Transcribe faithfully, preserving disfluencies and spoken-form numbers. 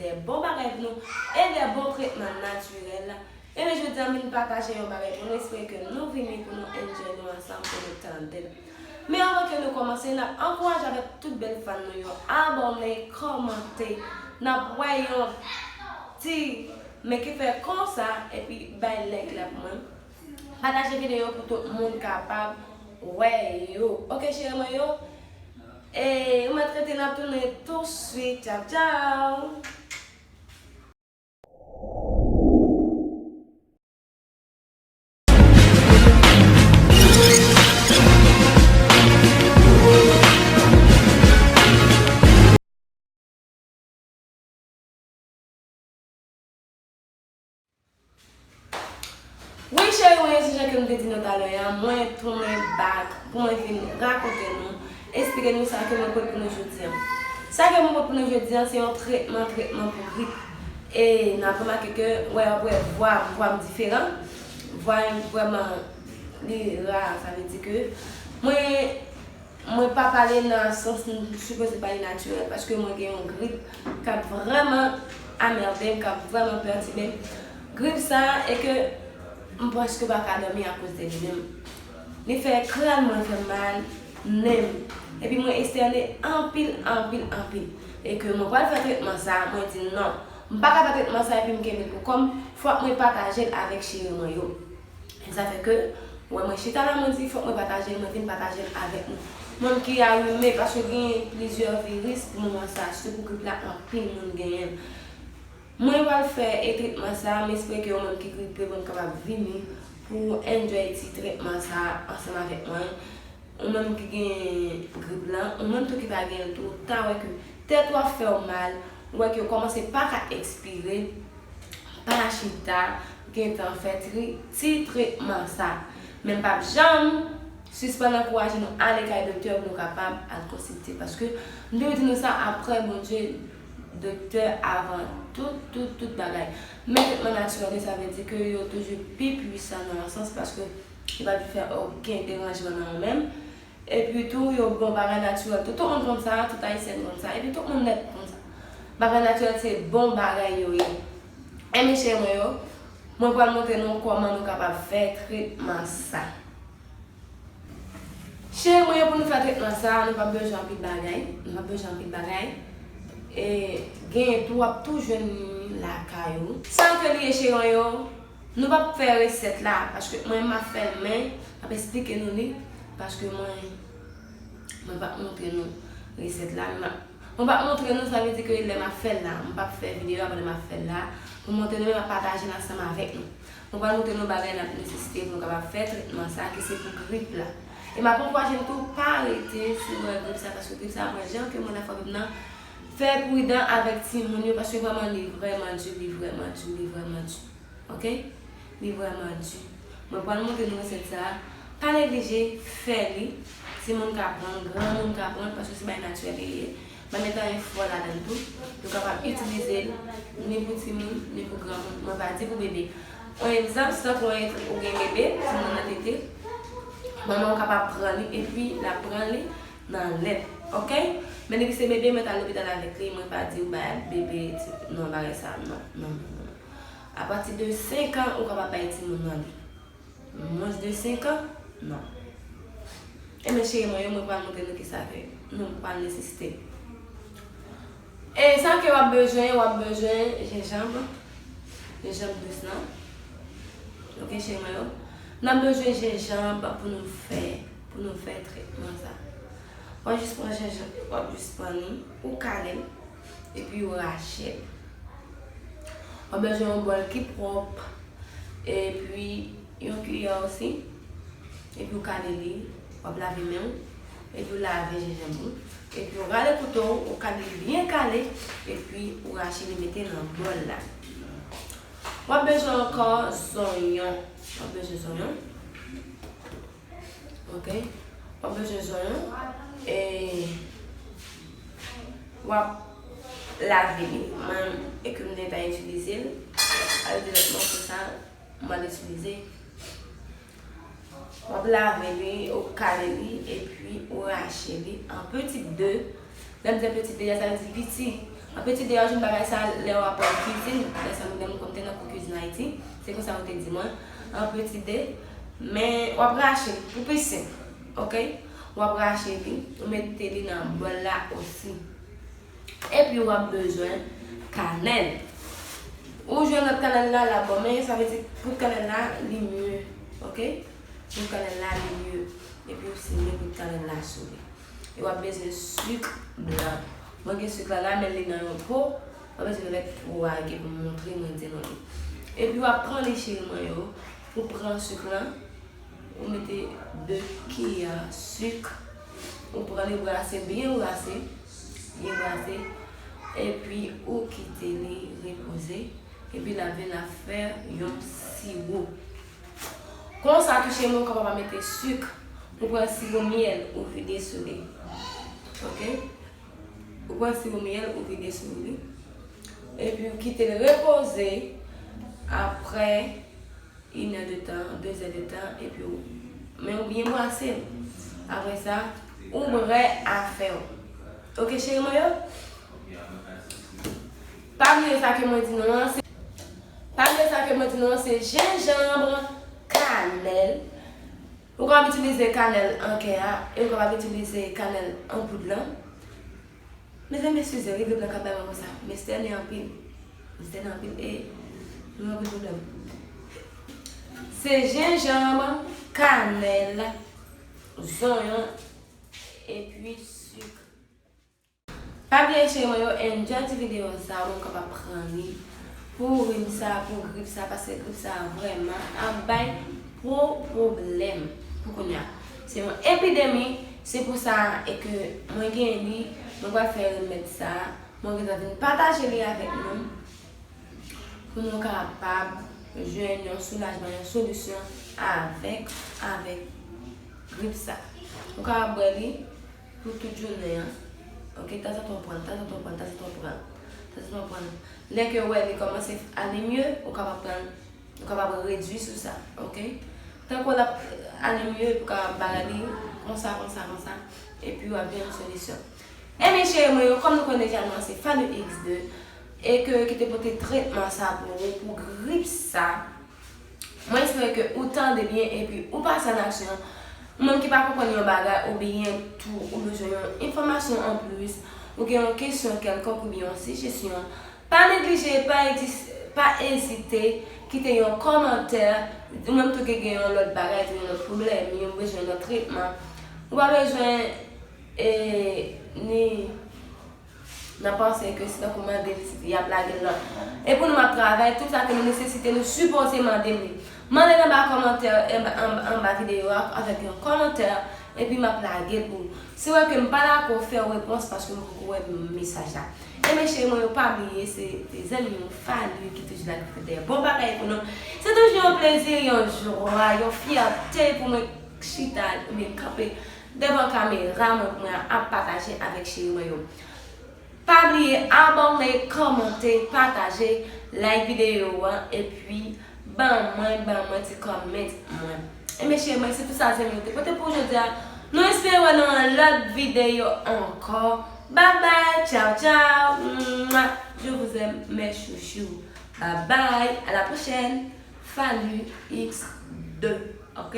de bon bagay pou nou e de bon tretman natirèl. Ebyen, jodi a m vin pataje yon bagay pou nou, espere ke nou vini pou nou enjoy nou ansanm, pou nou tande l. Men anvan ke nou kòmanse, n ap ankouraje avèk tout bèl fan nou yo abòne, kòmante, n ap wè yon ti men ki fè konsa, epi bay like la pou mwen. Pataje videyo pou tout moun kapab wè yo. Oke, cheri mwen yo. E, ou mèt rete, n ap tounen tou swit. Tchaw, tchaw. Wi, cheri mwen yo, se jan ke m te di nou talè a, mwen tounen back pou mwen vin rakonte nou, esplike nou sa ke mwen pote pou nou jodi a. Sa ke mwen pote pou nou jodi a, se yon tretman, tretman pou grip. E n ap remake ke, wè, wè, vwa, vwa m diferan. Vwa m vrèman, li ra, sa vle di ke mwen Mwen pa pale nan sans m sipoze pale natirèl, paske mwen gen yon grip k ap vrèman anmède m, k ap vrèman pètibe m. Grip sa a, e ke m prèske pa ka dòmi akoz de li menm. Li fè kràn mwen fè mal, nen m. Epi mwen estène anpil, anpil, anpil. E ke mwen pral fè tretman sa a, mwen di non. M pa ka fè tretman sa a epi m kenbe l pou kò m, fòk mwen pataje l avèk cheri mwen yo. E sa fè ke, wè mwen chita la, mwen di fòk mwen pataje l, mwen vin pataje l avèk nou. Mwen ki arime, paske gen plizyè viris pou moman sa, sitou pou grip la, anpil moun genyen l. Mwen pral fè e tretman sa, m espere ke ou menm ki gripe, ou menm kapab vini pou enjoy ti tretman sa ansanm avèk mwen. Ou menm ki gen grip lan, ou menm tou ki pa gen l tou, ta wè ke tèt ou ap fè w mal, ou wè ke w kòmanse pa ka ekspire, pa chita, gentan fè tri, ti tretman sa. Men m p ap janm sispann ankouraje nou ale kay doktè pou nou kapab al konsilte. Paske m toujou di nou sa, apre Bondye, doktè avan tout, tout, tout bagay. Men tretman natirèl yo, sa vle di ke yo toujou pi pwisan nan yon sans, paske li pa vin fè okenn deranjman nan ou menm. Epi tou, yo bon bagay natirèl tou. Tout moun konn sa, tout Ayisyen konn sa. Epi tout moun nèt konn sa. Bagay natirèl se bon bagay yo ye. Ebyen, cheri mwen yo, mwen pral montre nou kòman nou kapab fè tretman sa. Cheri mwen yo, pou nou fè tretman sa, nou p ap bezwen anpil bagay. Nou p ap bezwen anpil bagay. E, gen tou, w ap tou jwenn li lakay ou. Sa ke li ye, cheri mwen yo, nou p ap fè resèt la, paske mwen m ap fè l, men m ap esplike nou li, paske mwen, mwen p ap montre nou resèt la, men m ap, mwen p ap montre nou, sa vle di ke lè m ap fè l la, m p ap fè videyo a pandan m ap fè l la, pou m montre nou, men m ap pataje l ansanm avèk nou. Mwen pral montre nou bagay n ap nesesite pou nou kapab fè tretman sa ki se pou grip la. E m ap ankouraje nou tou pa rete si w wè grip sa, paske grip sa, mwen jan ke mwen nan fanmi m nan, fè pridan avèk timoun yo, paske vrèman li vrèman di, li vrèman di, li vrèman di. Oke? Li vrèman di. Mwen pral montre nou resèt sa a. Pa neglije fè li. Timoun ka pran l, granmoun ka pran l, paske se bagay natirèl li ye. Mwen met anyen fò ladan l tou. Nou kapab itilize l ni pou timoun, ni pou granmoun. Mwen pa di pou bebe. Yon egzanp, si tankou ou gen bebe, timoun nan tete, manman w kapab pran li epi l ap pran li nan lèt. Oke? Men depi se bebe, mwen t al lopital avèk li, mwen pa di w bay bebe, ti, non, bagay sa, non, non, non, non. Apati de senk an, ou kapab bay timoun nan li. Mwens de senk an? Non. Ebyen, cheri mwen yo, mwen pral montre nou kisa ke nou pral nesesite. E sa ke w ap bezwen, w ap bezwen jenjanm, jenjanm dous lan. Oke, cheri mwen yo. N ap bezwen jenjanm pou nou fè, pou nou fè tretman sa. W ap jis pran jenjanm, w ap jis pran li, ou kale l, epi ou rache l. W ap bezwen yon bòl ki pwòp, epi yon kiyè osi, epi ou kale li, w ap lave men w, epi ou lave jenjanm ou, epi ou rale kouto w, ou kale li byen kale, epi ou rache li mete nan bòl la. W ap bezwen ankò zonyon, w ap bezwen zonyon. Oke? W ap bezwen zonyon. E w ap lave li. Mwen, e ke m te ta itilize l. Al direktman konsa, m al itilize. W ap lave li, ou kale li, epi ou rache li an peti de. Lè m di peti de, sa vle di piti. An petit deux, w ap jwenn bagay sa lè w aprann kwizin. Lè sa, mwen menm, kòm te nan kou kwizin Ayiti, se konsa yo te di mwen. An petit deux, men w ap rache l pou pi senp, oke? W ap rache li, ou mete li nan bòl la osi. Epi w ap bezwen kanèl. Ou jwenn lòt kanèl la, la bon, men sa vle di poud kanèl la, li mye, oke? Poud kanèl la, li mye. Epi w simen poud kanèl la sou li. E w ap bezwen sik blan. Mwen gen sik la la, men li nan yon po. W ap bezwen mèt pou w a gen pou montre mwen di nou li. Epi w ap pran li, cheri mwen yo. Ou pran sik lan, ou mete de kiyè sik. Ou pran li, brase, byen brase. Byen brase. Epi ou kite li repoze. Epi l ap vin ap fè yon siwo. Konsa tou, cheri mwen, ou kapab mete sik. Ou pran siwo myèl, ou vide sou li. Oke? Ou pran siwo myèl, ou vide sou li. Epi ou kite l repoze. Apre inè de tan, dezè de tan, epi ou, men ou byen brase l. Apre sa, ou bwè afè w. Oke, cheri mwen yo? Pa bliye sa ke mwen di nou an, se, pa bliye sa ke mwen di nou an, se jenjanm, kanèl. Ou kapab itilize kanèl an kè a, e ou kapab itilize kanèl an poud lan. Mezanmi, eskize, rive blan k ap bay mwen konsa. M estène anpil. M estène anpil e nou anpil pwoblèm. Se jenjanm, kanèl, zonyon, epi sik. Pa bliye, cheri mwen yo, enjoy ti videyo sa, ou kapab pran li pou rim sa, pou grip sa, paske grip sa vrèman ap bay gwo pwoblèm pou kounye a. Se yon epidemi, se pou sa e ke mwen gen li, mwen pral fè remèd sa, mwen gentan vin pataje li avèk nou, pou nou kapab jwenn yon soulajman, yon solisyon avèk, avèk grip sa. Ou kapab bwè li pou tout jounen an. Oke, tanzantan w pran l, tanzantan w pran l, tanzantan w pran l, tanzantan w pran l. Lè ke w wè li kòmanse ale mye, ou kapab pran l, ou kapab redui sou sa, oke? Tankou l ap ale mye, epi w kapab bare li konsa, konsa, konsa, epi w ap jwenn yon solisyon. Ebyen, cheri mwen yo, kòm nou konnen deja, nou an se Fanny X de, e ke, ki te pote tretman sa pou ou, pou grip sa. Mwen espere ke ou tande byen epi ou pase an aksyon. Ou menm ki pa konprann yon bagay oubyen tou ou bezwen yon enfòmasyon anplis, ou gen yon kesyon kèlkonk oubyen yon sijesyon, pa neglije, pa egzis-, pa ezite kite yon kòmantè. Ou menm tou ki gen yon lòt bagay, tou yon lòt pwoblèm, yon bezwen yon lòt tretman, ou pa bezwen, e, ni nan panse ke se tankou mande l, y ap lage l nan. E pou nou, m ap travay, tout sa ke nou nesesite, nou sipoze mande m li. Mande l anba kòmantè, anba, anba, anba videyo a, avèk yon kòmantè, epi m ap lage l pou ou. Si w wè ke m pa dakò fè w repons, paske m poko wè mesaj la. Ebyen, cheri mwen yo, pa bliye, se te zanmi nou, Fanny, ki toujou la, ki fè de bon bagay pou nou. Se toujou yon plezi, yon jwa, yon fyète pou mwen chita oubyen kanpe devan kamera mwen, pou mwen ap pataje avèk cheri mwen yo. Pa bliye abòne, kòmante, pataje, like videyo an, epi ban mwen, ban mwen ti kòmant mwen. Ebyen, cheri mwen, se tout sa zanmi yo te pote pou jodi a. Nou espere wè nan yon lòt videyo ankò. Bye bye, ciao ciao. Mwa. Je vous aime, mes chouchous. Bye bye, à la prochaine. Fanny X de. Ok?